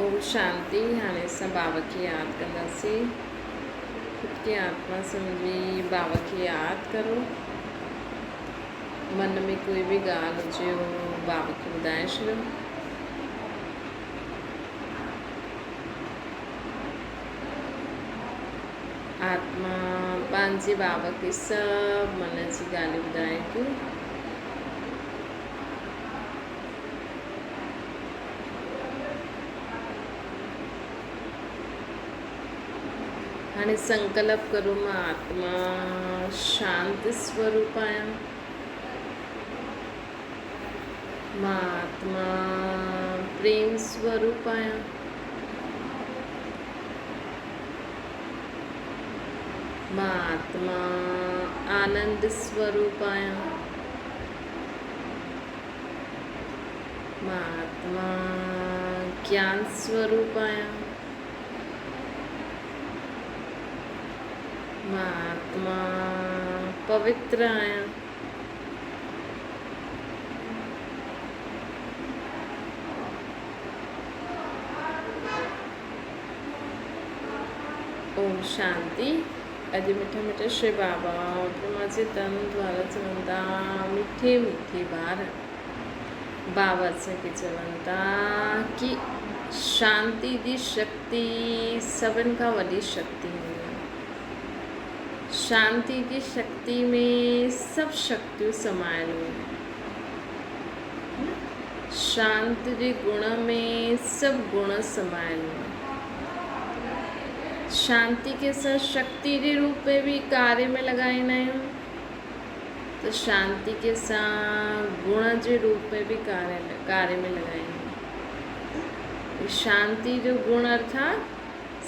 اوم شانتي هاڻي اسان بابا کي ياد ڪنداسين خود کي آتما سمجهي بابا کي ياد ڪرو من ۾ ڪوئي به ڳالهه هجي اهو بابا کي ٻڌائي ڇڏيو آتما پنهنجي بابا کي سڀ من جي ڳالهيون ٻڌائي ٿي. هاڻي سنڪلپ ڪرو مان آتما شانت سوروپ آهيان. مان آتما پريم سوروپ آهيان. مان آتما آنند سوروپ آهيان. مان آتما گيان سوروپ آهيان. مان آتما پوتر آهيان. اوم شانتي اڄ مٺا مٺا شري بابا برهما جي تن دوارا چون ٿا مٺي مٺي ٻار بابا اسان کي چون ٿا ڪي شانتي جي شڪتي سڀن کان وڏي شڪتي هوندي آهي شانتي جي شڪتي ۾ سڀ شڪتيون سمايل هونديون آهن شانت جي گڻ ۾ سڀ گڻ سمايل هوندا آهن. شانتي کي اسان شڪتي جي روپ ۾ به ڪاريه ۾ لڳائيندا آهيون ته شانتي کي اسان گڻ جي روپ ۾ به ڪاريه ۾ لڳائيندا آهيون. شانتي جو گڻ ارٿات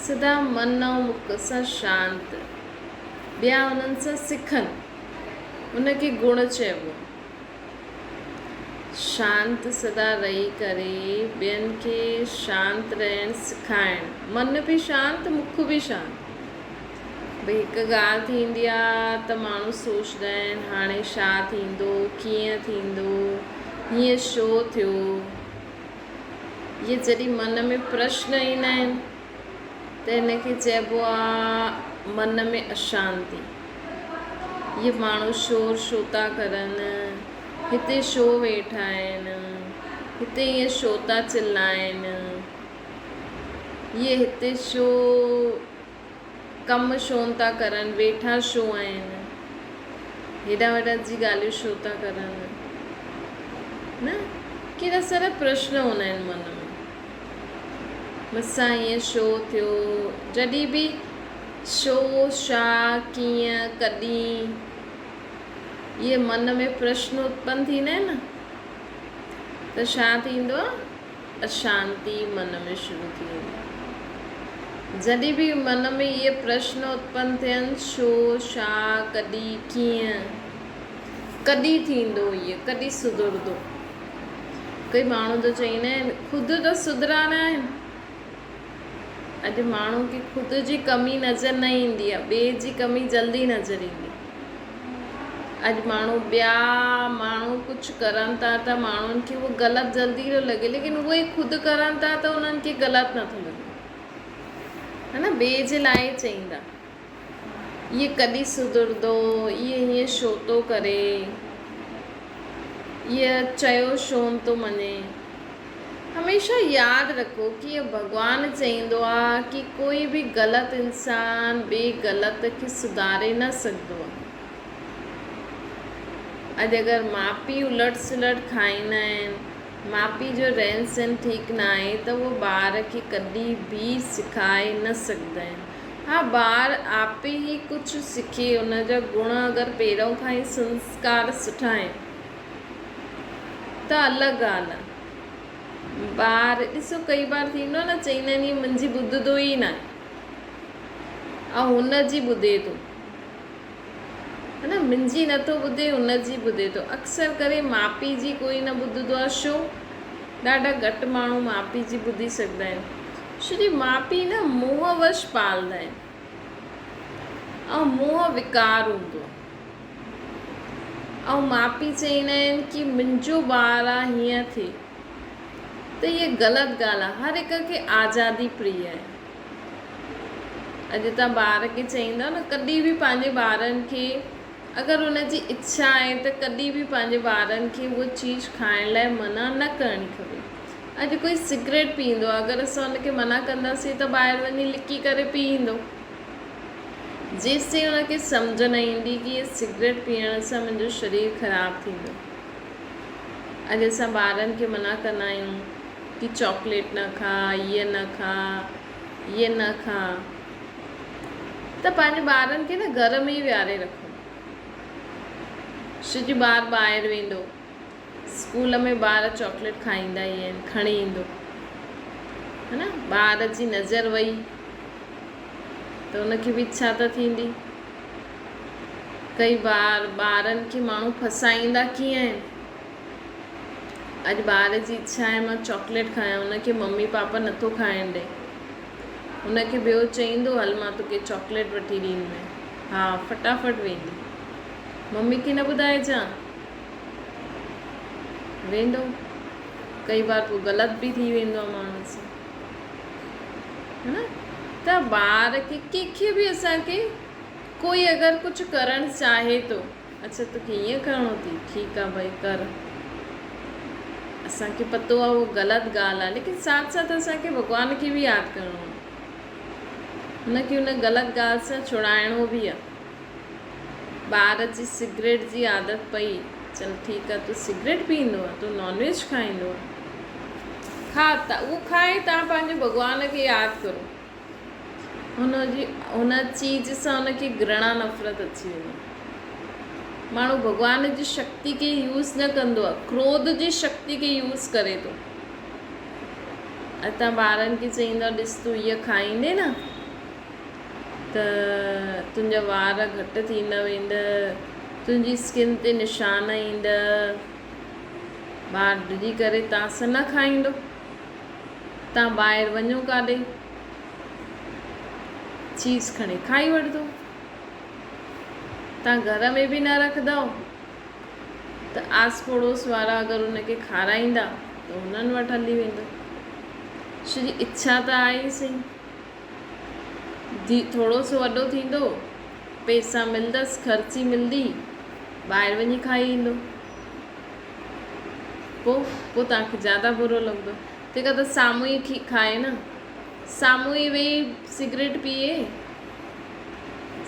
سدا من ۽ مک سان شانت، ٻيا انهن سان سکن، ان کي گڻ چئبو آهي. شانت سدا رهي ڪري ٻين کي شانت رهڻ سکائڻ. من به شانت مک به شانت. ڀئي هڪ ڳالهه ٿيندي آ ته ماڻهو سوچدا آهن هاڻي ڇا ٿيندو ڪيئن ٿيندو هيئن ڇو ٿيو. اهي جڏهن من ۾ پرشن ايندا آهن ته هن کي چئبو آ من ۾ اشانتي. اهي ماڻهو شور ڇو ٿا ڪرن، هتي ڇو ويٺا آهن، هتي ائين ڇو ٿا چلائن، اهي هتي ڇو ڪم ڇو نه ٿا ڪرن، ويٺا ڇو آهن، هيڏا وڏا جي ڳالهيون ڇو ٿا ڪرن، نه ڪيڏا سارا پرشن هوندا آهن من ۾. مون سان ائين ڇو ٿيو؟ جڏهن به ڇو، ڇا، ڪيئن، ڪڏهن، اهي من ۾ پرشن اتپن ٿيندا آهن نه ته ڇا ٿيندو آهي؟ اشانتي من ۾ شروع ٿي ويندي آهي. جڏهن به من ۾ اهي پرشن اتپن ٿين، ڇو، ڇا، ڪڏهن، ڪيئن، ڪڏهن ٿيندو اهي، ڪڏهن سڌرندو؟ ڪي ماڻهو ته چئيندا آهن، خود ته سڌرا نه آهن. اڄ ماڻهو کي خود جي ڪمي نظر نه ايندي آهي، ٻئي جي ڪمي جلدي نظر ايندي. اڄ ماڻهو ٻيا ماڻهو ڪجهه ڪرن ٿا ته ماڻهن کي اهو غلط جلدي ٿو لڳي ليڪن اهي خود ڪرن ٿا ته انهن کي غلط نٿو لڳي. ها نه ٻئي جي لاء چئيندا. اهي ڪڏهن سڌرندو، اهي هيئن ڇو ٿو ڪري، اهي چيو ڇو نه ٿو مڃي. هميشه ياد رکو ڪي اهو ڀڳوان چئيندو آ ڪي ڪوئي به غلط انسان ٻئي غلط کي سڌاري نه سگهندو آ. اڄ اگر ماء پيء الٽ سلٽ کائيندا آهن، ماء پيء جو رهن سهن ٺيڪ نه آهي ته اهو ٻار کي ڪڏهن به سکائي نه سگهندا آهن. ها ٻار آپي ئي ڪجهه سکي ان جا گڻ اگر پهريون کان ئي سنسڪار سٺا آهن ته الڳ ڳالهه آهي. ٻار ڏسو ڪئي بار ٿيندو آهي نه چئيندا آهن هي منهنجي ٻڌندو ئي ناهي ۽ هن جي ٻڌي ٿو ها نه منهنجي نٿو ٻڌي هن جي ٻڌي ٿو اڪثر ڪري ماء پيء جي ڪوئي نه ٻڌندو آهي ڇو ڏاڍا گهٽ ماڻهو ماء پيء جي ٻڌي سگهندا آهن ڇو جي ماء پيء نه موهه وش پالدا آهن ۽ موهه وڪار هوندو آهي ۽ ماء پيء چئيندا آهن ڪي منهنجو ٻار آ هيئن ٿئي ته هيء غلط ڳالهه آهي. هر هڪ کي آزادي پريه آهي. اڄ توهان ٻار کي چئيندؤ نه ڪڏهن به پنهنجي ٻارن کي اگر ان جي اڇا آهي ته ڪڏهن به پنهنجي ٻارن کي اهو چيز کائڻ لاء منع نه ڪرڻي کپي. اڄ ڪوئي سگريٽ پيئندو آهي اگر اسان ان کي منع ڪنداسين ته ٻاهر وڃي لڪي ڪري پي ايندو. جيستائين ان کي سمجهه نه ايندي ڪي هي سگريٽ پيئڻ سان منهنجو شرير خراب ٿيندو. اڄ اسان ٻارن کي منع ڪندا آهيون ڪي چاڪليٽ نه کاء، هيء نه کاء، هيء نه کاء ته پنهنجي ٻارن کي نه گهر ۾ ئي ويهاري رکو. ڇو جو ٻار ٻاهر ويندو اسڪول ۾ ٻار چاڪليٽ کائيندا ئي آهن کڻي ايندو ها نه ٻار جي نظر وئي ته ان کي به اڇا ته ٿيندي. ڪئي بار ٻارن کي ماڻهو ڦسائيندا ڪيئن آهن. اڄ ٻار جي اڇا آهي مان چاڪليٽ کايان ان کي ممي پاپا نٿو کائڻ ڏي. ان کي ٻيو چئيندو هل مان توکي چاڪليٽ وٺي ڏيندومين. ها فٽافٽ ويندي. ممي کي نه ٻڌائجان. ويندو. ڪئي بار پوء غلط به ٿي ويندو آهي ماڻهن سان. ها نه ته ٻار کي ڪنهن کي به اسان کي ڪوئي اگر ڪجهه ڪرڻ چاهي ٿو اڇا توکي ائين ڪرڻو اٿئي ٺيڪ آ ڀائي ڪر اسان کي پتو آ اهو غلط ڳالهه آ ليڪن ساٿ ساٿ اسان کي ڀڳوان کي به ياد ڪرڻو آ هن کي ان غلط ڳالهه سان ڇڙائڻو به آ ٻار جي سگريٽ جي عادت پئي چل ٺيڪ آ تون سگريٽ پيئندو آ تون نان ويج کائيندو آ کا ته اهو کائي تان پنهنجي ڀڳوان کي ياد ڪرو هن جي هن چيز سان هن کي گرڻا نفرت اچي ويندي ماڻهو ڀڳوان جي شڪتي کي يوز نه ڪندو آ ڪروڌ جي شڪتي کي يوز ڪري ٿو ۽ تان ٻارن کي چئيندو ڏس تون هيء کائيندي نه ته تنهنجا وار گهٽ ٿيندا ويندا، تنهنجي اسڪن تي نشان ايندا، ٻار ڊڄي ڪري تان سان نه کائيندو، تان ٻاهر وڃو ڪاڏي چيز کڻي کائي وٺندو، تان گهر ۾ به نه رکندؤ ته آس پڙوس وارا اگر ان کي کارائيندا ته انهن وٽ هلي ويندو، ڇو جي اڇا ته آهي ئي سهي. ڌي ٿورو سو وڏو ٿيندو، پئسا ملندس، خرچي ملندي، ٻاهر وڃي کائي ايندو. پوء پوء توهان کي زياده برو لڳندو. تنهن کان ته سامهون ئي کي کائي نه. سامهون ئي ويهي سگريٽ پيئي،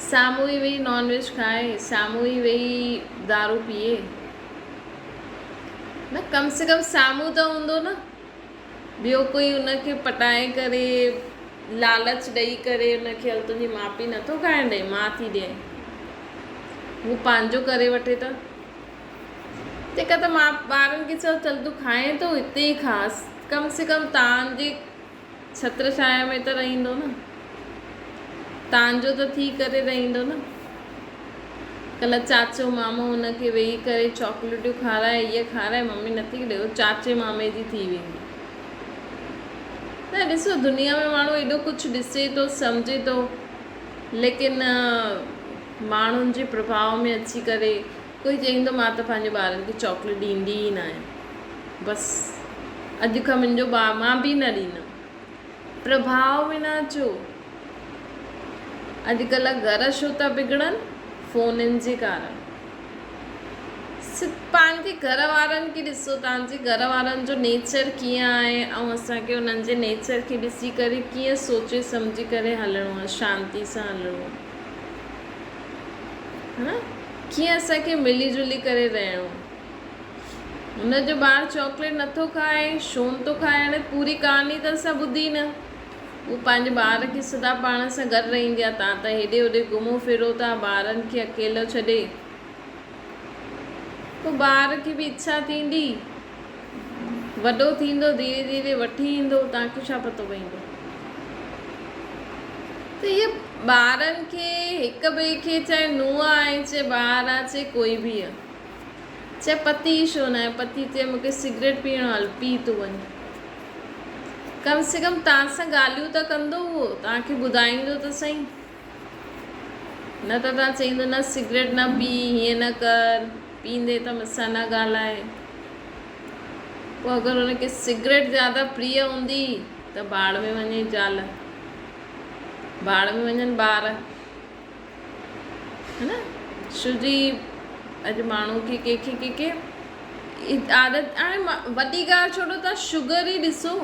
سامهون ئي ويهي نان ويج کائي، سامهون ئي ويهي دارو پيئي. نه ڪم سي ڪم سامهون ته هوندو نه. ٻيو ڪوئي ان کي پٽائي ڪري لالچ ڏئي ڪري ان کي هل تنهنجي ماء پيء نٿو کائڻ ڏئي مان ٿي ڏيانء هو پنهنجو ڪري وٺي ته تنهن کان ته مان ٻارن کي چئو چل تون کائين ٿو هتي ئي کاء ڪم سي ڪم تان جي ڇتر ڇايا ۾ ته رهندو نه. تان جو ته ٿي ڪري رهندو نه. ڪلهه چاچو مامو هن کي ويهي ڪري چاڪليٽيون کارائي هيء کارائي ممي نٿي ڏي چاچي مامي جي ٿي ويندي. نه ڏسو دنيا ۾ ماڻهو ايڏو ڪجهه ڏسي ٿو سمجهي ٿو ليڪن ماڻهن جي پرڀاء ۾ اچي ڪري ڪوئي چئيندو مان ته پنهنجي ٻارن کي چاڪليٽ ڏيندي ئي نه آهيان بس اڄ کان منهنجو ٻار مان به نه ڏيندم پرڀاء ۾ نه اچو اڄڪلهه گهر ڇو ٿا بگڙن فونن جي ڪارڻ پنهنجي گهر وارن کي ڏسو توهان جي گهر وارن جو نيچر ڪيئن آهي ۽ اسان کي انهن جي نيچر کي ڏسي ڪري ڪيئن سوچي سمجهي ڪري هلڻو آهي شانتي سان هلڻو آهي ها ڪيئن اسان کي ملي جلي ڪري رهڻو آهي هن جو ٻار چاڪليٽ نٿو کائي ڇو نٿو کائي هاڻي پوري ڪهاڻي ته اسان ٻڌي نه هو پنهنجي ٻار کي سدا پاڻ سان گڏ رهندي آهي تان ته هيڏي هوڏي گهمو ڦرو ٿا ٻارن کي اڪيلو ڇڏي پوء ٻار کي به اڇا ٿيندي وڏو ٿيندو ڌيري ڌيري وٺي ايندو تان کي ڇا پتو پوندو ته اهي ٻارن کي هڪ ٻئي کي چاهي نونهن آهي چاهي ٻار آهي چاهي ڪوئي به آهي چئي پتي ئي ڇو ناهي؟ پتي چئي مون کي سگريٽ پيئڻو هل پي تون وڃ. ڪم سي ڪم توهان سان ڳالهيون ته ڪندو هو، توهان کي ٻڌائيندو ته سهي. نه ته توهان چئيندو نه سگريٽ نه پي، هيئن نه ڪر، پيئندي ته مون سان نه ڳالهاء. پوء اگر هن کي سگريٽ زياده پريه هوندي ته ڀاڙ ۾ وڃي زال، ڀاڙ ۾ وڃن ٻار، ها نه؟ ڇو جي اڄ ماڻهو کي ڪنهن کي ڪنهن کي عادت هاڻي وڏي ڳالهه ڇوڙو تان شگر ئي ڏسو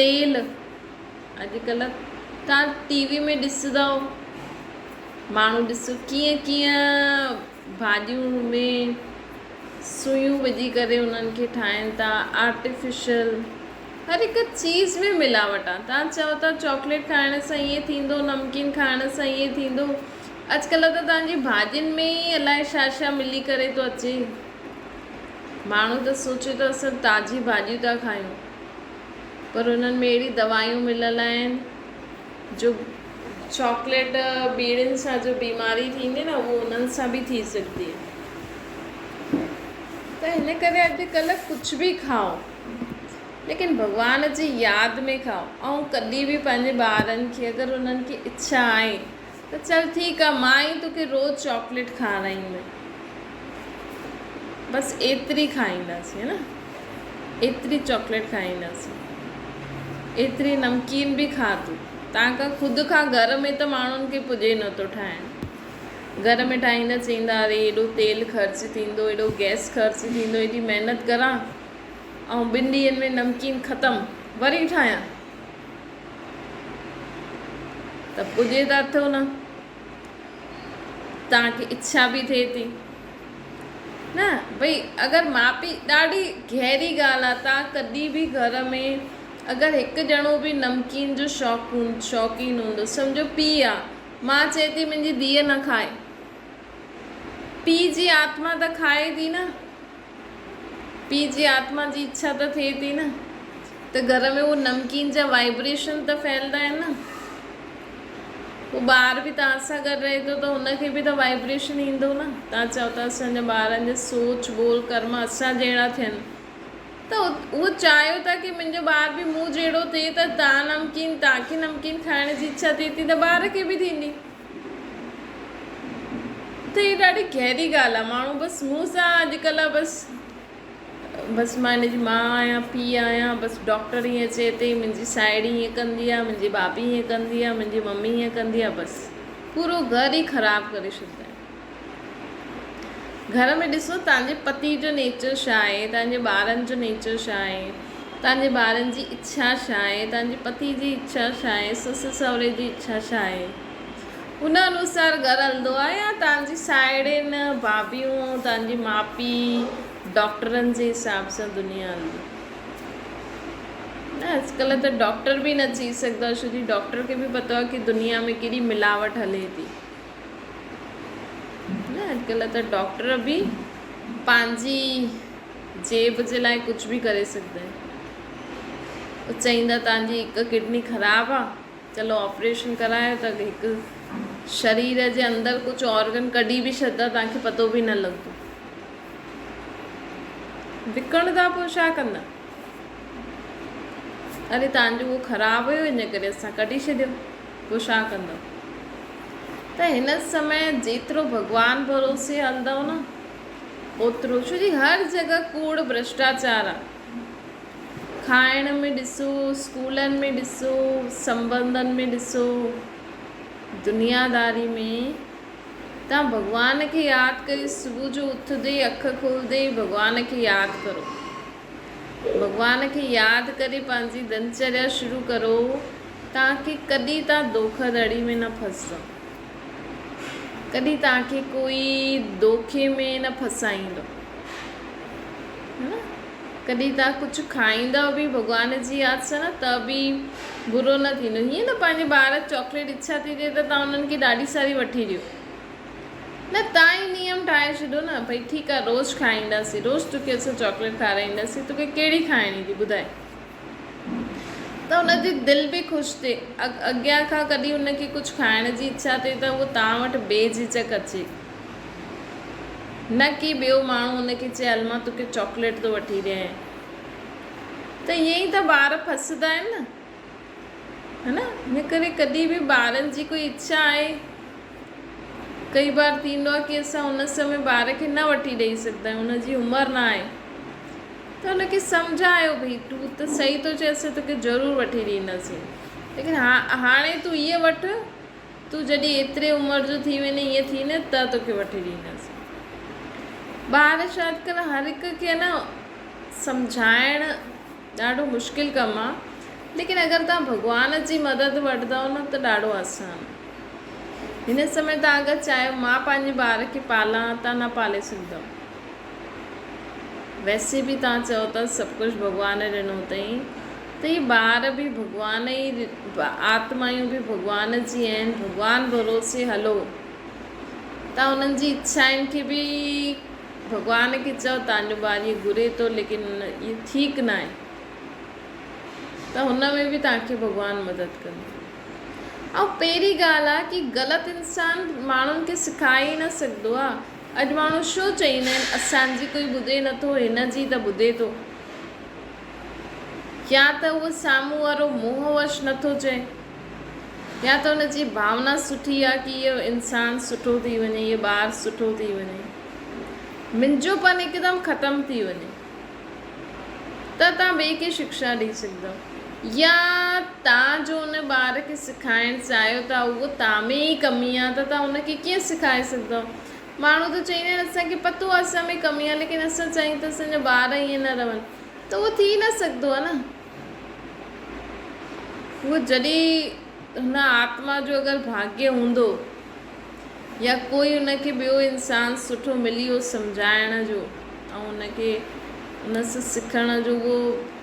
تيل اڄڪلهه تان ٽي وي ۾ ڏسندؤ ماڻهو ڏسو ڪيئن ڪيئن ڀاڄيون ۾ سيون وجهي ڪري انهن کي ٺاهين ٿا آرٽيفيشل هر هڪ چيز ۾ ملاوٽ آ توهان چئو ٿا چاڪليٽ کائڻ سان ائين ٿيندو نمڪين کائڻ سان ائين ٿيندو اڄڪلهه ته توهان جي ڀاڄين ۾ ئي الائي ڇا ڇا ملي ڪري ٿو اچي ماڻهو ته سوچي ٿو اسان تازي ڀاڄيون ٿا کايون پر انهن ۾ اهڙي دوائيون مليل آهن جو چاڪليٽ ٻيڙين سان جو بيماري ٿيندي نه اهو انهن سان به ٿي سگهندي ته هن ڪري اڄ ڪلهه ڪجهه به کائو ليڪن ڀڳوان جي ياد ۾ کائو ۽ ڪڏهن به پنهنجي ٻارن کي اگر انهن کي اڇا آهي ته چل ٺيڪ آهي مان ئي توکي روز چاڪليٽ کارائيندس بس ايتري کائينداسين ها نه ايتري چاڪليٽ کائينداسين ايتري نمڪين به کا تون تان کان خود کان گهر ۾ ته ماڻهن کي پڄي نٿو ٺاهڻ گهر ۾ ٺاهيندا چئيندا اري ايڏو تيل خرچ ٿيندو ايڏو گئس خرچ ٿيندو ايڏي محنت ڪران ۽ ٻن ڏينهن ۾ نمڪين ختم وري ٺاهيان ته پڄي ته اٿو نه توهان کي اڇا به ٿئي ٿي نه ڀئي اگر ماء پيء ڏاڍي گهري ڳالهه آهي توهان ڪڏهن به گهر ۾ اگر هڪ ڄڻو به نمڪين جو شوق شوقين هوندو سمجهو پيء آهي ماء چئي ٿي منهنجي ڌيء نه کائي پيء جي آتما ته کائي ٿي نه پيء جي آتما جي اڇا ته ٿئي ٿي نه ته گهر ۾ اهو نمڪين جا وائبريشن ته ڦهلدا آهن نه. پوء ٻار به توهان سان گڏ رهي ٿو ته هن کي به ته وائبريشن ايندو نه. توهان چئو ٿا اسان جا ٻارن جا سوچ ٻول ڪرم اسان جهڙا ٿين ته اهو چاهيو ٿا ڪي منهنجو ٻار به مون جهڙو ٿئي ته توهان نمڪين توهان کي نمڪين کائڻ جي اڇا ٿئي ٿي ته ٻار کي به ٿيندي. ته هي ڏاڍي گهري ڳالهه آهي ماڻهو بس مون سان اڄڪلهه بس بس مان هن جي ماء آهيان پيء آهيان بس ڊاڪٽر ائين چئي ٿي منهنجي ساهيڙي ائين ڪندي آهي منهنجي ڀاڀي ائين ڪندي آهي منهنجي ممي ائين ڪندي آهي بس پورو گهر ئي خراب ڪري ڇڏيندا آهن گهر ۾ ڏسو توهان جي پتي جو نيچر ڇا آهي توهان جي ٻارن جو نيچر ڇا آهي توهان جي ٻارن جي اڇا ڇا آهي توهان جي پتي جي اڇا ڇا آهي سس سهري جي اڇا ڇا آهي ان انوسار گهر هلندو آهي يا توهان جي ساهيڙين ڀاڀيون ۽ توهان جي ماء پيء ڊاڪٽرن جي حساب سان دنيا هلندي نه اڄڪلهه ته ڊاڪٽر به نه چئي سگهندو ڇو جي ڊاڪٽر کي به پتو آهي ڪي دنيا ۾ ڪيڏي ملاوٽ هلي ٿي نه اڄڪلهه ته ڊاڪٽر به پنهنجي جيب جي لاء ڪجهه به ڪري سگهندا آهن چئيندا توهان جي هڪ ڪڊني خراب آهي چلو آپريشن ڪرايو ته هڪ شرير جي اندر ڪجهه آرگن ڪڍي به ڇڏدا توهان کي پتو به نه لڳندو وڪڻندا پوء ڇا ڪندا اري توهان جو اهو خراب هيو ان ڪري اسان ڪڍي ڇڏيو پوء ڇا ڪندؤ؟ ته هن سمي جيترو ڀڳوان ڀروسي هلندؤ نه اوترو ڇو جي هر جڳهه ڪوڙ ڀرشٽاچار آ. کائڻ ۾ ڏسو، اسڪولن ۾ ڏسو، سنبنڌن ۾ ڏسو، دنياداري ۾ تان ڀڳوان کي ياد ڪري صبح جو اٿندي اک کولندي ڀڳوان کي ياد ڪرو. ڀڳوان کي ياد ڪري پنهنجي دنچريا شروع ڪرو توهان کي ڪڏهن توهان دوکه ڌڙي ۾ نه ڦسندو ڪڏهن توهان کي ڪوئي دوکي ۾ نه ڦسائيندو نه ڪڏهن توهان ڪجهه کائيندؤ به ڀڳوان جي ياد سان نه ته به برو نه ٿيندو هيئن نه پنهنجي ٻار چاڪليٽ اڇا ٿي ٿئي ته توهان انهن کي ڏاڍي ساري وٺي ڏيو نه تان ئي نيم ٺاهي ڇڏيو نه ڀئي ٺيڪ آ روز کائينداسين روز توکي اسان چاڪليٽ کارائينداسين توکي ڪهڙي کائڻي ٿي ٻڌائي ته ان جي دل به خوش ٿئي اڳيان کان ڪڏهن ان کي ڪجهه کائڻ جي اڇا ٿئي ته اهو تان وٽ بي جهجهڪ اچي نه ڪي ٻيو ماڻهو ان کي چئي هل مان توکي چاڪليٽ ٿو وٺي ڏيان ته ائين ئي ته ٻار ڦسدا آهن نه ها نه ان ڪري ڪڏهن به ٻارن جي ڪوئي اڇا آهي ڪئي بار ٿيندو آهي ڪي اسان ان سمي ٻار کي نه وٺي ڏئي سگهندا آهيون ان جي عمر نه آهي. ته هن کي سمجهايو ڀئي تون ته صحيح ٿو چئين اسان توکي ضرور وٺي ڏينداسين ليڪن ها هاڻي تون هيء وٺ تون جڏهن ايتري عمر جو ٿي وڃين ائين ٿي نه ته توکي وٺي ڏينداسين. ٻار ڇا اڄڪلهه هر هڪ کي نه سمجهائڻ ڏاڍو مشڪل ڪم آ ليڪن اگر توهان ڀڳوان جي مدد وٺندؤ نه ته ڏاڍو آسان آ. هن سمي توهان اگر چاهيو مان پنهنجي ٻار کي پالان توهان نه پالي سگهندؤ. ويسي به توهان چئو ٿا سڀ ڪجهه ڀڳوان ڏنو اٿئي ته هي ٻار به ڀڳوان ئي آتمايون به ڀڳوان جي آهن ڀڳوان ڀروسي هلو توهان انهن جي اڇائن کي به ڀڳوان کي چئو توهان جو ٻار هي گهري ٿو ليڪن هي ٺيڪ ناهي ته هن ۾ به توهان کي ڀڳوان مدد ڪندو. ۽ پهرين ڳالهه آ ڪي غلط انسان ماڻهن کي سکائي ئي نه سگهندو آ. اڄ ماڻهو ڇو چئيندا آهن اسان جي ڪوئي ٻڌي نه ٿو هن جي ته ٻڌي ٿو. يا ته اهو سامهون وارو موهه وش نه ٿو چئي يا ته ان جي ڀاونا سٺي آ ڪي اهو انسان سٺو ٿي وڃي اهو ٻار سٺو ٿي وڃي منهنجو پن هڪدم ختم ٿي وڃي. ته توهان ٻئي کي شڪشا ڏئي سگهندؤ يا توهان جو ان ٻار کي سکائڻ چاهيو ٿا اهو توهان ۾ ئي ڪمي آهي ته توهان ان کي ڪيئن سکائي سگهندؤ؟ ماڻهو ته چئيندا آهن اسان کي پتو آهي اسان ۾ ڪمي آهي ليڪن اسان چاهيون ٿا اسان جا ٻار ائين نه رهن ته اهو ٿي نه سگهندو آهي نه اهو جڏهن هن آتما جو اگر ڀاگيه هوندو يا ڪوئي ان کي ٻيو انسان سٺو ملي ويو سمجهائڻ جو ۽ ان کي ان سان سکڻ جو اهو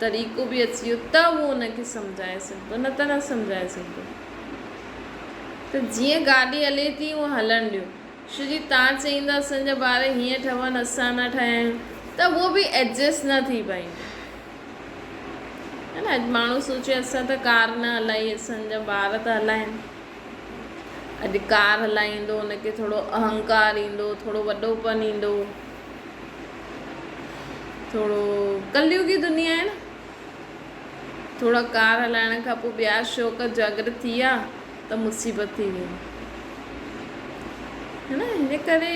طريقو به اچي ويو ته اهو ان کي سمجهائي سگهندو نه ته نه سمجهائي سگهندو ته جيئن گاڏي هلي ٿي اونئن هلڻ ڏيو ڇو جي تان چئيندا اسان جا ٻار هيئن ٺهن اسان نه ٺاهيون ته اهو به ايڊجسٽ نه ٿي پائيندو نه اڄ ماڻهو سوچي اسان ته ڪار نه هلائي اسان جا ٻار ته هلائين اڄ ڪار هلائيندو ان کي ٿورو اهنڪار ايندو ٿورو وڏوپن ايندو ٿورو ڪليوگي دنيا آهي نه ٿورا ڪار هلائڻ کان پوء ٻيا شوق جاگرت ٿي ويا ته مصيبت ٿي ويندي هي نه هن ڪري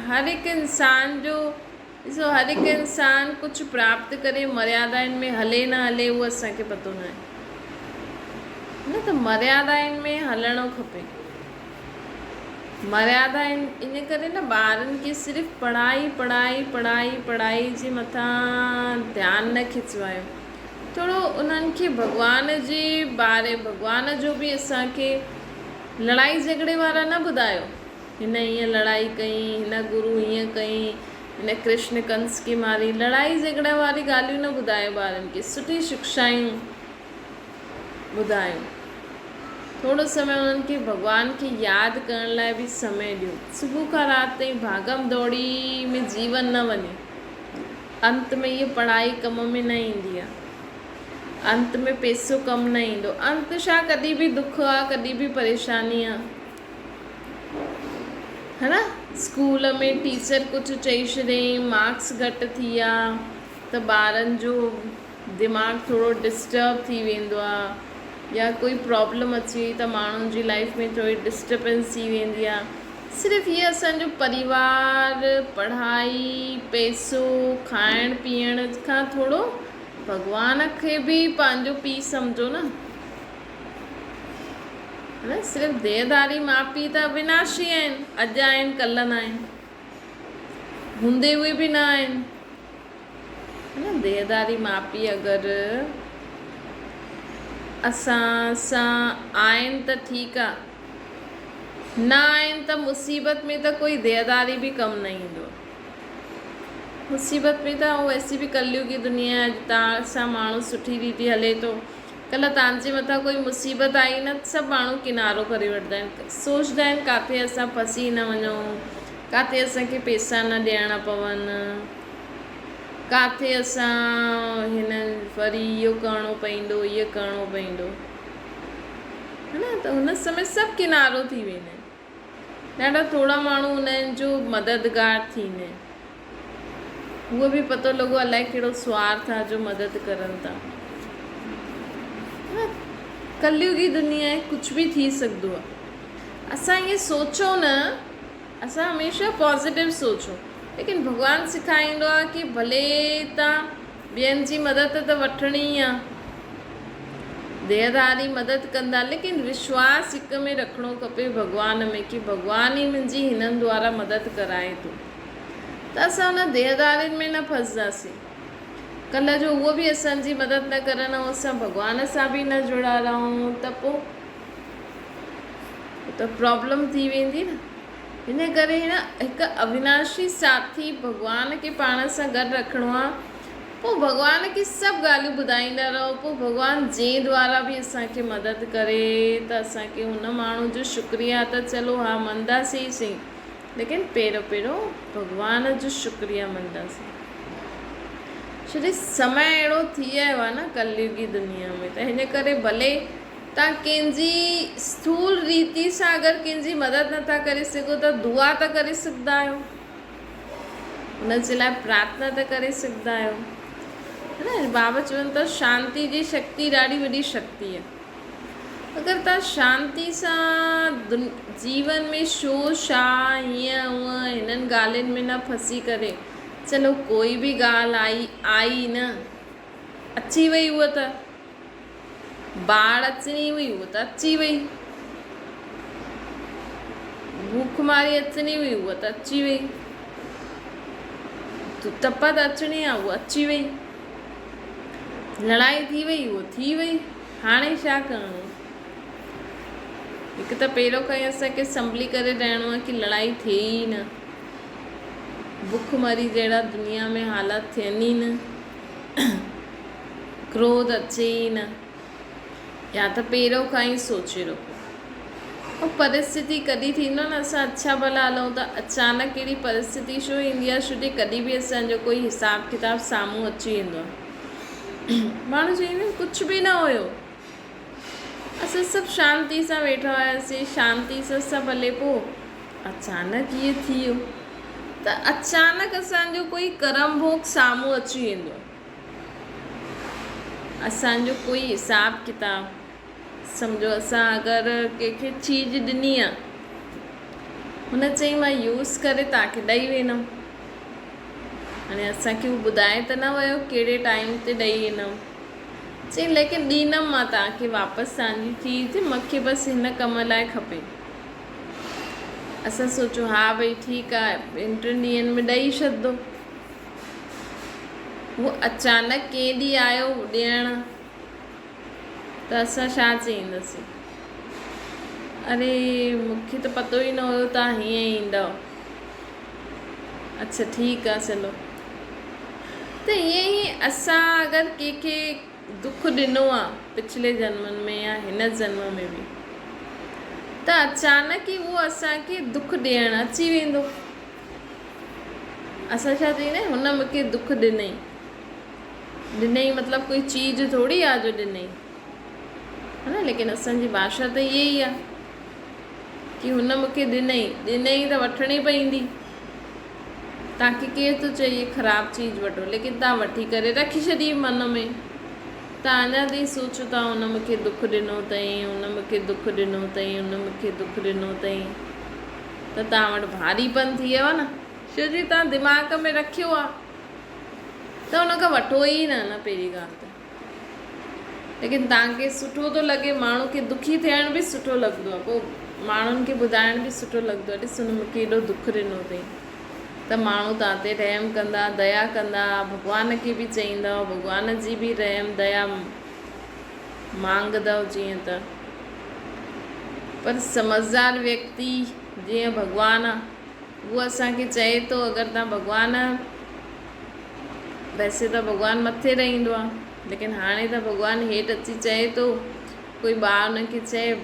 هر هڪ انسان جو ڏسو هر هڪ انسان ڪجهه پراپت ڪري مريادائن ۾ هلي نه هلي اهو اسان کي پتو ناهي نه ته مريادائن ۾ هلڻو کپي مريادائن ان ڪري نه ٻارن کي صرف پڙهائي پڙهائي پڙهائي پڙهائي جي مٿان ڌيان نه کچوايو ٿورو انهن کي ڀڳوان جي باري ڀڳوان جو به اسان کي لڙائي جهڳڙي وارا نه ٻڌايو هن هيئن لڙائي ڪئي، هن گرو هيئن ڪئي، هن ڪرشن ڪنس کي ماري. لڙائي جهڳڙا واري ڳالهيون نه ٻڌايو ٻارن کي، سٺي شڪشايون ٻڌايو. ٿورو سمي انهن کي ڀڳوان کي ياد ڪرڻ لاء به سمي ڏيو. صبح کان رات تائين ڀاڳم ڊوڙي ۾ جيون نه وڃي. انت ۾ هيء پڙهائي ڪم ۾ نه ايندي آ. انت ۾ پئسو ڪم نه ايندو. انت ڇا ڪڏهن به دک آ، ڪڏهن به پريشاني آ. ها نه اسڪول ۾ ٽيچر ڪجهه چئي ڇڏيائين مارڪس گهٽ ٿي ويا ته ٻارن جو دماغ ٿورو ڊسٽرب ٿي ويندو آ يا ڪوئي پرابلم اچي وئي ته ماڻهن جي لائف ۾ ٿوري ڊسٽربنس ٿي ويندي آ صرف هي اسان جو پريوار پڙهائي پئسو کائڻ پيئڻ کان ٿورو ڀڳوان کي به پنهنجو پيء سمجهو نه نه صرف ديهڌاري ماء پيء ته اويناشي آهن، اڄ آهن ڪلهه نه آهن، هوندي هوئي به نه آهن. نه ديهڌاري ماء پيء اگر اسان سان آهن ته ٺيڪ آ، نه آهن ته مصيبت ۾ ته ڪوئي ديهڌاري به ڪم نه ايندو. مصيبت ۾ ته ويسي به ڪليوگي دنيا آهي، اڄ توهان سان ماڻهو سٺي ريتي هلي ٿو، ڪلهه توهان جي مٿان ڪوئي مصيبت آئي نه سڀ ماڻهو ڪنارو ڪري وٺندا آهن سوچندا آهن ڪاٿي اسان ڦسي نه وڃون ڪاٿي اسان کي پيسا نه ڏيڻا پون ڪاٿي اسان هن وري اهو ڪرڻو پوندو اهو ڪرڻو پوندو هي نه ته هن سمي سڀ ڪنارو ٿي ويندا آهن ڏاڍا ٿورا ماڻهو هوندا آهن جو مددگار ٿيندا آهن. اهو به پتو لڳو الائي ڪهڙو سوارٿ آ جو مدد ڪرن ٿا. ڪليوگي دنيا آهي ڪجهه به ٿي سگهندو آ. اسان ائين سوچون نه اسان هميشه پازيٽو سوچون ليڪن ڀڳوان سيکاريندو آ ڪي ڀلي تان ٻين جي مدد ته وٺڻي ئي آ. ديهڌاري مدد ڪندا ليڪن وشواس هڪ ۾ رکڻو کپي ڀڳوان ۾ ڪي ڀڳوان ئي منهنجي هنن دوارا مدد ڪرائي ٿو ته اسان ان ديهڌارين ۾ نه ڦسنداسين. ڪلهه جو اهو به اسان جي مدد نه ڪرن ۽ اسان ڀڳوان سان به نه جڙا رهون ته پوء ته پرابلم ٿي ويندي نه. ان ڪري هن هڪ اوناشي ساٿي ڀڳوان کي پاڻ سان گڏ رکڻو آ. پوء ڀڳوان کي سڀ ڳالهيون ٻڌائيندا رهو. پوء ڀڳوان جنهن دوارا به اسان کي مدد ڪري ته اسان کي هن ماڻهو جو شڪريه ته چلو ها منداسين ئي سهي ليڪن پهريون پهريون ڀڳوان جو شڪريه منداسين. ڇو جو سمي اهڙو ٿي آيو آ نه ڪليوگي دنيا ۾ ته هن ڪري ڀلي توهان ڪنهن جي اسٿول ريتي سان اگر ڪنهن جي مدد نٿا ڪري سگهو ته دعا ته ڪري سگهندا آهيو ان جي لاء پرارٿنا ته ڪري سگهندا آهيو نه بابا چون ٿا شانتي جي شڪتي ڏاڍي وڏي شڪتي آهي اگر توهان شانتي سان جيون ۾ شو شا هيئن هونئن هنن ڳالهين ۾ نه ڦسي ڪري چلو ڪوئي به ڳالهه آئي آئي نه اچي وئي هوء ته باڙ اچڻي هئي هوء ته اچي وئي. ڀوک ماري اچڻي هئي هوء ته اچي وئي. تپت اچڻي آ هوء اچي وئي. لڙائي ٿي وئي هوء ٿي وئي. هاڻي ڇا ڪرڻو؟ هڪ ته پهريون کان ئي اسان کي سنڀلي ڪري رهڻو آ ڪي لڙائي ٿئي ئي نه. بک مري جهڙا دنيا ۾ حالات ٿين ئي نه. ڪروڌ اچي ئي نه يا ته پهريون کان ئي سوچي رکو. ۽ پرسٿتي ڪڏهن ٿيندو آهي نه اسان اڇا ڀلا هلون ٿا اچانڪ اهڙي پرسٿتي ڇو ايندي آهي ڇو جي ڪڏهن به اسان جو ڪوئي حساب ڪتاب سامهون اچي ويندو آهي ماڻهو چئيندا آهن ڪجهه به نه هيو اسان سڀ شانتي سان ويٺا هياسين شانتي سان سڀ هلي پيو اچانڪ ائين ٿي ويو ته اچانڪ اسان جو ڪوئي ڪرم ڀوڳ سامهون اچي ويندو آهي. اسان جو ڪوئي حساب ڪتاب سمجهو اسان اگر ڪنهن کي چيز ڏني آ هن چئي مان يوز ڪري توهان کي ڏئي ويندم هاڻي اسان کي هو ٻڌائي ته نه ويو ڪهڙي ٽائيم تي ڏئي ويندم چئي ليڪن ڏيندم مان توهان کي واپس توهان جي چيز مون کي بس هن ڪم لاء کپي اسان سوچيو ها ڀئي ٺيڪ آ ٻن ٽن ڏينهن ۾ ڏئي ڇڏندو هو اچانڪ ڪنهن ڏينهن آيو ڏيڻ ته اسان ڇا چئينداسين؟ اري مون کي ته پتو ئي نه هيو توهان هيئن ايندؤ. اڇا ٺيڪ آ چلو. ته ائين ئي اسان اگر ڪنهن کي دک ڏنو آ پڇلي جنمن ۾ يا هن جنم ۾ به ته اچانڪ ئي اهو اسان کي دک ڏيڻ اچي ويندو. اسان ڇا چئيندا آهيون هن مون کي دک ڏنئي. ڏنئي مطلب ڪوئي چيز ٿوري آ جو ڏنئي. ها نه ليڪن اسان جي ڀاشا ته اها ئي آ ڪي هن مون کي ڏنئي، ڏنئي ته وٺڻي پئيندي. توهان کي ڪير ٿو چئي هي خراب چيز وٺو ليڪن توهان وٺي ڪري رکي ڇڏي من ۾. توهان اڃا تائين سوچو ٿا هن مون کي دک ڏنو اٿئي، هن مون کي دک ڏنو اٿئي، هن مون کي دک ڏنو اٿئي. ته توهان وٽ ڀاري پن ٿي ويو نه ڇو جو توهان دماغ ۾ رکيو آ ته ان کان وٺو ئي نه نه پهرين ڳالهه ته ليڪن توهان کي سٺو ٿو لڳي ماڻهو کي دکي ٿيڻ به سٺو لڳندو آ پوء ماڻهن کي ٻڌائڻ به سٺو لڳندو آ ڏس هن مون کي ايڏو دک ڏنو اٿئي ته ماڻهو توهان تي رحم ڪندا ديا ڪندا ڀڳوان کي به چئيندؤ ڀڳوان جي به رحم ديا مانگندؤ جيئن ته پر سمجهدار ويڪتي جيئن ڀڳوان آ اهو اسان کي چئي ٿو اگر توهان ڀڳوان ويسي ته ڀڳوان مٿي رهندو آ ليڪن هاڻي ته ڀڳوان هيٺ اچي چئي ٿو ڪوئي ٻار ان کي چئي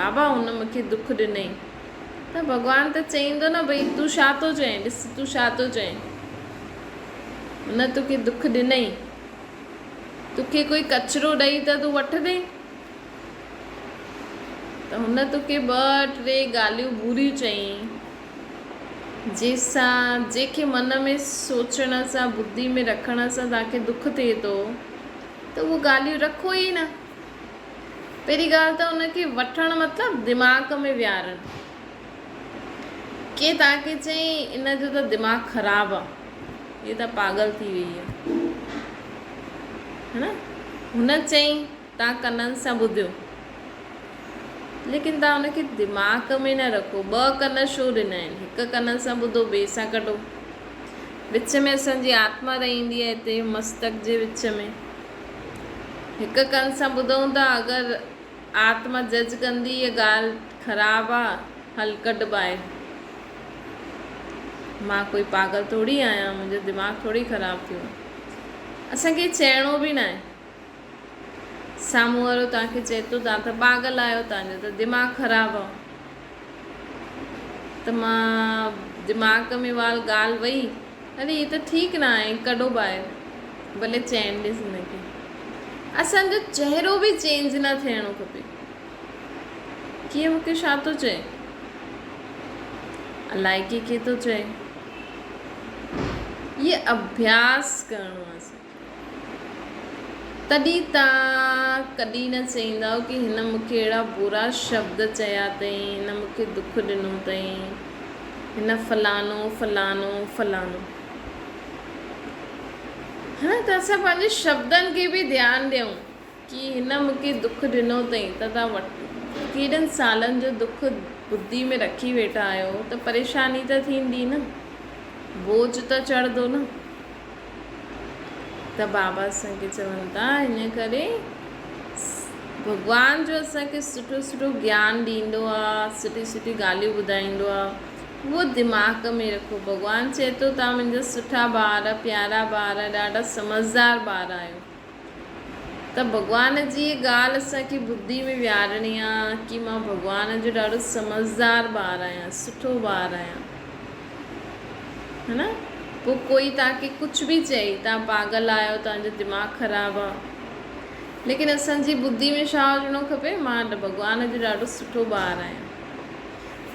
بابا هن مون کي دک ڏنئي ته ڀڳوان ته چئيندو نه ڀئي تون ڇا ٿو چئين ڏس تون ڇا ٿو چئين هن توکي دک ڏنئي توکي ڪوئي ڪچرو ڏئي ته تون وٺندين؟ ته هن توکي ٻه ٽي ڳالهيون بريون چيائين، جنهن سان جنهن کي من ۾ سوچڻ سان ٻڌي ۾ رکڻ سان توهان کي دک ٿئي ٿو ته اهي ڳالهيون رکو ئي نه. پهرين ڳالهه ته ان کي وٺڻ مطلب دماغ ۾ ويهارڻ. ڪنهن توهان کي چيائين ان جو ته دماغ خراب آ، هيء ته پاڳل ٿي وئي آ. ها نه؟ هن چئين، توهان ڪنن سان ٻڌيو. ليڪن توهان ان کي دماغ ۾ نه رکو. ٻه ڪن ڇو ڏنا آهن؟ هڪ ڪن سان ٻڌو، ٻئي سان ڪڍو. وچ ۾ اسان جي آتما رهندي آهي هتي مستڪ جي وچ ۾. هڪ ڪن سان ٻڌون ٿا، اگر آتما جج ڪندي هيء ڳالهه خراب آ، هل ڪڍ ٻاهر. مان ڪوئي پاڳل ٿوري آهيان، منهنجو دماغ ٿوري خراب ٿيو آهي. اسان کي چئڻو به ناهي. سامهون وارو توهان کي چئي ٿو توهان ته پاڳل آهيو، توهان جو ته دماغ خراب آهي. ته مان دماغ ۾ وال ڳالهه وئي، اري هي ته ٺيڪ نه آهي، ڪڍو ٻاهر. ڀلي چئڻ ڏيس هن کي. اسان جو چهرو به چينج نه ٿيڻو کپي. ڪيئن مون کي ڇا ٿو چئي؟ الائي ڪي ڪي ٿو چئي. هي اڀياس ڪرڻو آهي اسان کي. تڏهن توهان ڪڏهن نه چئيندؤ ڪي هن مون کي اهڙا برا شبد چيا اٿئين، هن مون کي دک ڏنو اٿئين، هن فلانو فلانو فلانو. ها ته اسان پنهنجي شبدن کي به ڌيان ڏيون ڪي هن مون کي دک ڏنو اٿئين ته توهان ڪيڏن سالن جو دک ٻڌي ۾ رکي ويٺا آهيو ته پريشاني ته ٿيندي نه، بوجهه ته چڙهندو نه. ته بابا اسان کي چون ٿا ان ڪري ڀڳوان جو اسان کي سٺو سٺو گيان ڏيندو آ سٺي سٺي ڳالهيون ٻڌائيندو آ اهو دماغ ۾ رکو ڀڳوان چئي ٿو توهان منهنجا سٺا ٻار پيارا ٻار ڏاڍا سمجهدار ٻار آهيو ته ڀڳوان جي ڳالهه اسان کي ٻڌي ۾ ويهارڻي آ ڪي مان ڀڳوان جو ڏاڍو سمجهدار ٻار آهيان سٺو ٻار آهيان ها نه پوء ڪوئي توهان کي ڪجهه به چئي توهان پاڳل آهيو توهان جو دماغ خراب آ ليڪن اسان جي ٻڌي ۾ ڇا هجڻو کپي مان ڀڳوان جو ڏاڍو سٺو ٻار آهيان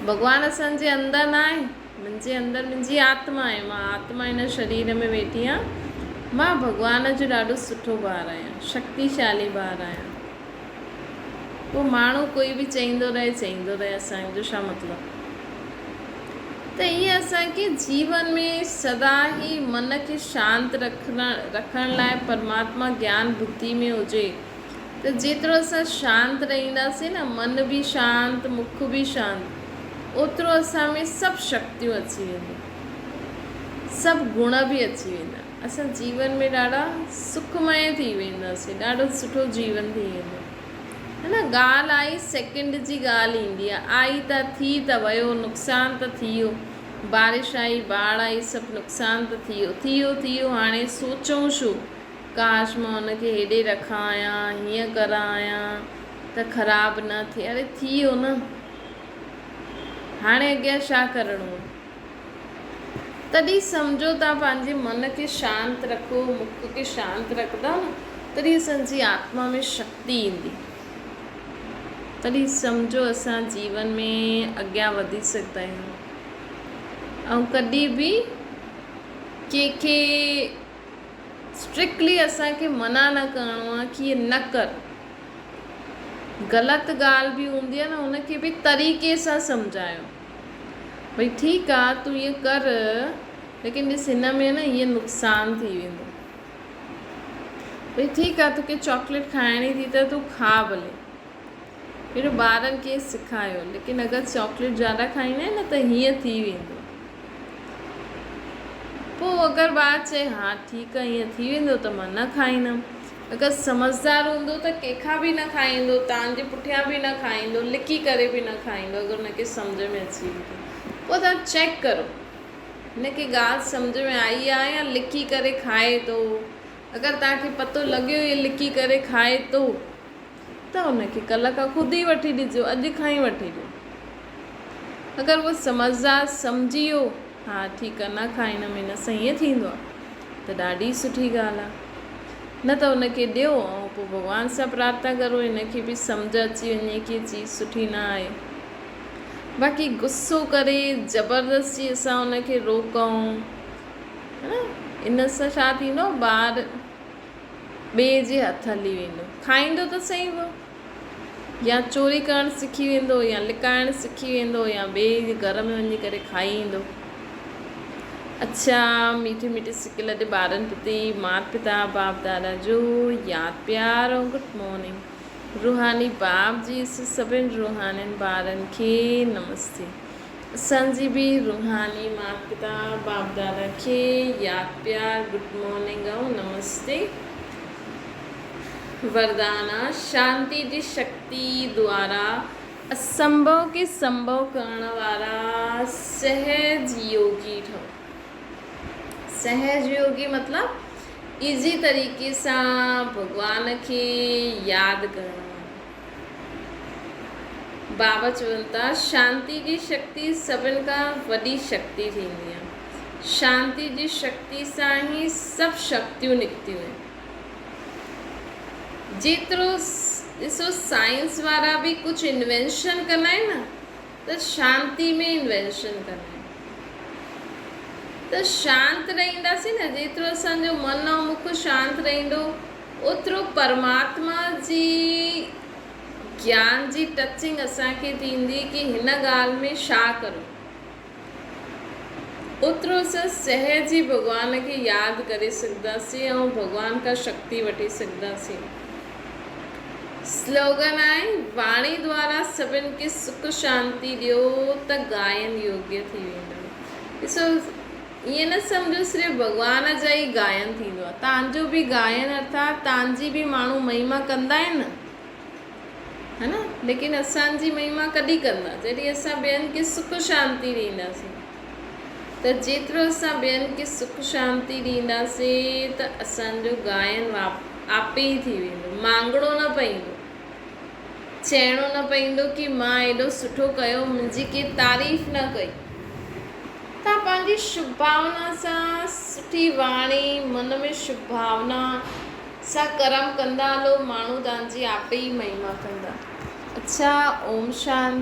ڀڳوان اسان جي اندر نه آهي منهنجي اندر منهنجي آتما آهي مان آتما هن شرير ۾ ويٺي آهيان مان ڀڳوان جو ڏاڍو سٺو ٻار آهيان شڪتيشالي ٻار آهيان پوء ماڻهو ڪوئي به چئيندو رهي چئيندو رهي اسان جو ڇا مطلب. ته ائين اسان کي جيون ۾ سدا ئي من کي شانت رکڻ لاء پرماتما گيان ٻڌي ۾ هجي ته جيترو اسان شانت رهنداسين نه من به شانت مک به شانت اوترو اسان ۾ سڀ شڪتيون اچي وينديون سڀ گڻ به اچي ويندا اسان جيون ۾ ڏاڍا سکمئي ٿي وينداسين ڏاڍو سٺو جيون ٿي ويندو ها نه ڳالهه آئي سيڪنڊ جي ڳالهه ايندي آهي آئي ته ٿي ته ويو نقصان ته ٿي ويو بارش آئي باڙ آئي سڀ نقصان ته ٿي ويو ٿي ويو ٿي ويو هاڻي سوچون ڇو ڪاش مان ان کي هيڏي رکان آهيان هيئن ڪران آهيان ته خراب نه ٿئي اري ٿي ويو نه هاڻي اڳيان ڇا ڪرڻو آهي تڏهن سمجهو توهان پنهنجي من کي شانت رکو، مک کي شانت رکندا نه، تڏهن اسان جي آتما ۾ شڪتي ايندي. تڏهن سمجهو اسان جيون ۾ اڳيان وڌي سگهندا آهيون ۽ ڪڏهن به ڪنهن کي اسٽرڪٽلي اسان کي منع نه ڪرڻو آهي ڪي هي نه ڪر. غلط ڳالهه به هوندي آهي نه ان کي به طريقي سان سمجهايو. ڀئي ٺيڪ آ تون ائين ڪر ليڪن ڏس هن ۾ نه هيئن نقصان ٿي ويندو. ڀئي ٺيڪ آ توکي چاڪليٽ کائڻي ٿي ته تون کاء ڀلي. اهڙو ٻارن کي سکايو ليڪن اگر چاڪليٽ زياده کائيندين نه ته هيئن ٿي ويندو. پوء اگر ٻار چئي ها ٺيڪ آ هيئن ٿي ويندو ته مان نه کائيندم. اگر سمجهدار هوندو ته ڪنهن کان به نه کائيندو، توهان جي پٺيان به نه کائيندو، لڪي ڪري به نه کائيندو اگر هن کي سمجهه ۾ اچي وئي ته. پوء توهان چيڪ ڪرو هن کي ڳالهه سمجهه ۾ آئي آهي يا لڪي ڪري کائي ٿو. اگر توهان کي پتو لڳيو هي لڪي ڪري کائي ٿو ته هن کي ڪلهه کان خود ئي وٺي ڏجو، اڄ کان ئي وٺي ڏيو. اگر اهو سمجهدار سمجهي ويو ها ٺيڪ آهي نه کائيندم هن سان ائين ٿيندو آهي ته ڏاڍي سٺي ڳالهه آهي. نه ته ان کي ڏيو ۽ پوء ڀڳوان سان پرارٿنا ڪرو هن کي به سمجهه اچي وڃي ڪي چيز سٺي نه آهي. باقي غصو ڪري زبردستي اسان ان کي روڪون ها نه ان سان ڇا ٿيندو ٻار ٻئي جي هٿ هلي ويندو کائيندو ته صحيح اهو يا چوري ڪرڻ سکي ويندو يا لڪائڻ سکي ويندو يا ٻئي جي گهر ۾ وڃي ڪري کائي ايندو. اڇا ميٺي ميٺي سڪ لڏي ٻارن پرتي مات پتا باپ دادا جو ياد پيار ۽ گڊ مارننگ روحاني باپ جي سڀن روحانين ٻارن کي نمستي اسان جي به روحاني مات پتا باپ دادا کي ياد پيار گڊ مارننگ ۽ نمستي وردانا شانتي جي شڪتي دوارا اسنڀو کي سنڀو ڪرڻ وارا سهج يوگي ٺهو. سهج يوگي مطلب ايزي طريقي سان ڀڳوان کي ياد ڪرڻ وارا. بابا چون ٿا شانتي جي شڪتي سڀن کان وڏي شڪتي ٿيندي آهي. شانتي جي شڪتي سان ئي سڀ شڪتيون نڪتيون آهن. جيترو ڏسو سائنس وارا به ڪجهه انوينشن ڪندا آهن نه ته شانتي ۾ انوينشن ڪندا آهن ته شانت رهنداسين نه جيترو اسان جو من ۽ مک شانت رهندو اوترو پرماتما جي گيان جي ٽچنگ اسان کي ٿيندي ڪي هن ڳالهه ۾ ڇا ڪرو. اوترو اسان سهج ئي ڀڳوان کي ياد ڪري سگهنداسين ۽ ڀڳوان کان شڪتي وٺي سگهنداسين. سلوگن آهي، واڻي دوارا سڀن کي سک شانتي ڏيو ته گائن يوگيه ٿي ويندؤ. ڏسو ائين نه سمجهو صرف ڀڳوان جا ئي گائن ٿيندو آهي. تان جو به گائن ارٿات تان جي به ماڻهو مهما ڪندا آهن نه. ها نه ليڪن اسان جي مهما ڪڏهن ڪندا جڏهن اسان ٻين کي سک شانتي ڏينداسين ته جيترو اسان ٻين کي سک شانتي ڏينداسين ته اسان جو گائن آپي ئي ٿي ويندو مانگڻو نه پئيندو چئڻو نه پئيندو ڪي مان ايڏو سٺو ڪيو منهنجي ڪي تعريف نه ڪئي تان پنهنجي شڀ ڀاونا سان سٺي واڻي من ۾ شڀ ڀاونا سان ڪرم ڪندا هلو ماڻهو توهان جي آپي ئي مهما ڪندا. اڇا اوم شانتي.